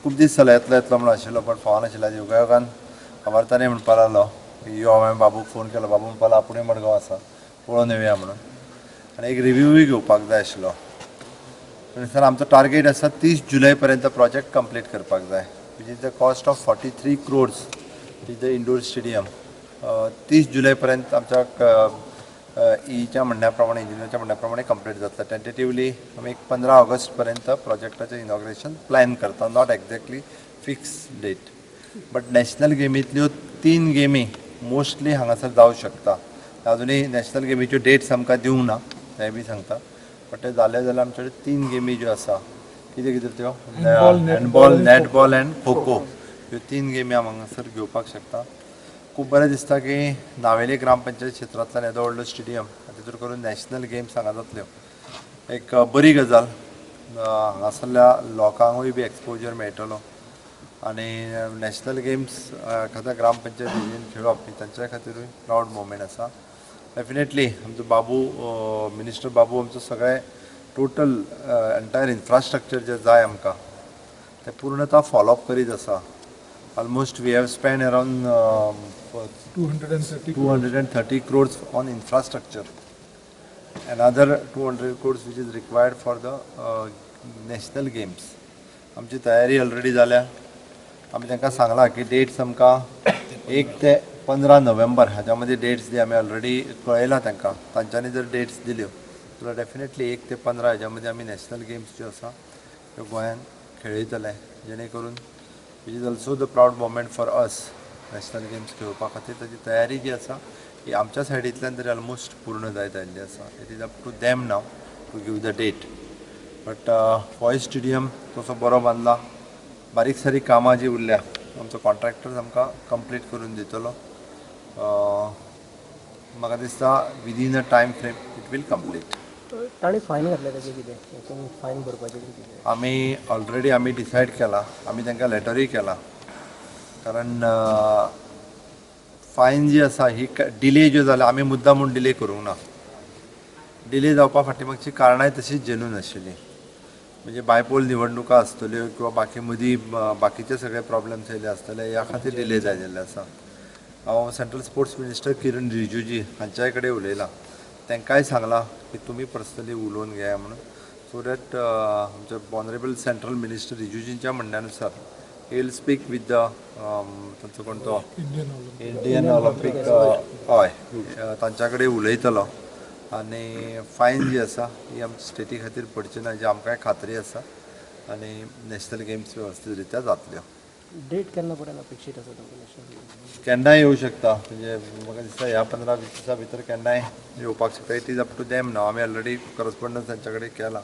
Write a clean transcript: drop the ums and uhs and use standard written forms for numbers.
खूब दीस जाले येतलो येतलो म्हणून आशिल्लो, पण पावनाशिल्लो. योगायोगान खबरतानी म्हणपाक लागलो की यो. हांवें बाबूक फोन केलो, बाबू म्हणपाक लागलो आपुणूय मडगांव आसा, पळोवन येवया म्हणून आनी एक रिव्यूय घेवपाक जाय आशिल्लो. पूण सर, आमचो टार्गेट आसा 30 जुलय पर्यंत प्रोजेक्ट कंप्लीट करपाक जाय, which is the cost of 43 crores is the indoor stadium. 30 जुलय पर्यंत आमच्या ईच्या म्हणण्या प्रमाणे, इंजिनियरच्या म्हणण्या प्रमाणे कंप्लीट जातलं. टेंटेटिवली आमी एक 15 ऑगस्ट पर्यंत प्रोजेक्टाचें इनॉग्रेशन प्लॅन करता, not exactly fix date, but national गेमींतल्यो तीन गेमी मोस्टली हांगासर जावं शकता. अजुनूय नॅशनल गेमीच्यो डेट्स आमकां दिवंक ना, तें बी सांगता. बट ते जाले जाल्यार आमचे कडेन तीन गेमी ज्यो आसा, कितें कितें त्यो? Handball, netball and kho kho. ह्यो तीन गेमी आमी हांगासर घेवपाक शकता. खूब बरें दिसता की नावेली ग्रामपंचायत क्षेत्रांतल्यान येदो व्हडलो स्टेडियम, तितूर करून नॅशनल गेम्स हांगा जातल्यो, एक बरी गजाल. हांगासरल्या लोकांकूय बी एक्सपोजर मेळटलो आनी नॅशनल गेम्स एखाद्या ग्रामपंचायत एरियेन खेळप ही तांच्या खातीरूय प्रावड मोमेंट आसा. डेफिनेटली आमचो बाबू, मिनिस्टर बाबू, आमचो सगळें टोटल एंटायर इन्फ्रास्ट्रक्चर जें जाय आमकां तें पूर्णता फॉलोअप करीत आसा. Almost we have spend around 230. 230 crores on infrastructure. Another 200 crores which is required for the national games. आमची तयारी ऑलरेडी जाल्या. आमी तांकां सांगलां की डेट्स आमकां 1 ते 15 नोव्हेंबर हाच्या मदीं डेट्स दी. आमी ऑलरेडी कळयलां तांकां. तांच्यांनी जर डेट्स दिल्यो जाल्यार डेफिनेटली 1 ते 15 हाच्या मदीं आमी नॅशनल गेम्स ज्यो आसा त्यो गोंयांत खेळयतले, जेणे करून which is also the proud moment for us. National games खेळोवपा खातीर ताजी तयारी जी आसा ही आमच्या सायडींतल्यान तरी ऑलमोस्ट पूर्ण जायत आयिल्ली आसा. It is up to them now to give the date, but Foy stadium तसो बरो बांदला. बारीक सारीक कामां जी उरल्या, आमचो कॉन्ट्रॅक्टर आमकां कंप्लीट करून दितलो. म्हाका दिसता within a time frame it will complete. तांणी फायन घातले ताजे कितें? हितून फायन भरपाचें कितें? आमी ऑलरेडी आमी डिसायड केला, आमी तांकां लेटरूय केला, कारण फायन जी आसा ही डिले ज्यो जाल्या, आमी मुद्दाम म्हूण डिले करूंक ना. डिले जावपा फाटी मागची कारणांय तशीच जेन्यून आशिल्ली, म्हणजे बायपोल निवडणुका आसतल्यो किंवा बाकी मदीं बाकीचे सगळे प्रॉब्लम्स येयले आसतले, ह्या खातीर डिले जाल्ले आसा. हांव सेंट्रल स्पोर्ट्स मिनिस्टर किरण रिजिजू हांच्याय कडेन उलयलां. तांकांय सांगलां की तुमी पर्सनली उलोवन घेया म्हणून, सो that आमचे ऑनरेबल सेंट्रल मिनिस्टर रिजिजूंच्या म्हणण्यानुसार he will speak with the तांचो कोण तो? Indian Olympic. Indian Olympic, हय, तांच्या कडेन उलयतलो आनी फायन जी आसा ही आमच्या स्टेटी खातीर पडची ना, जी आमकांय खात्री आसा आनी नॅशनल गेम्स वेवस्थीत रित्या जातल्यो. डेट केन्ना पर्यंत अपेक्षीत आसा तुमकां नॅशनल गेम्स? केन्नाय येवं शकता, म्हणजे म्हाका दिसता ह्या 15-20 दिसां भितर केन्नाय येवपाक शकता. It is up to them now. आमी ऑलरेडी करस्पॉन्डन्स तांच्या कडेन केला.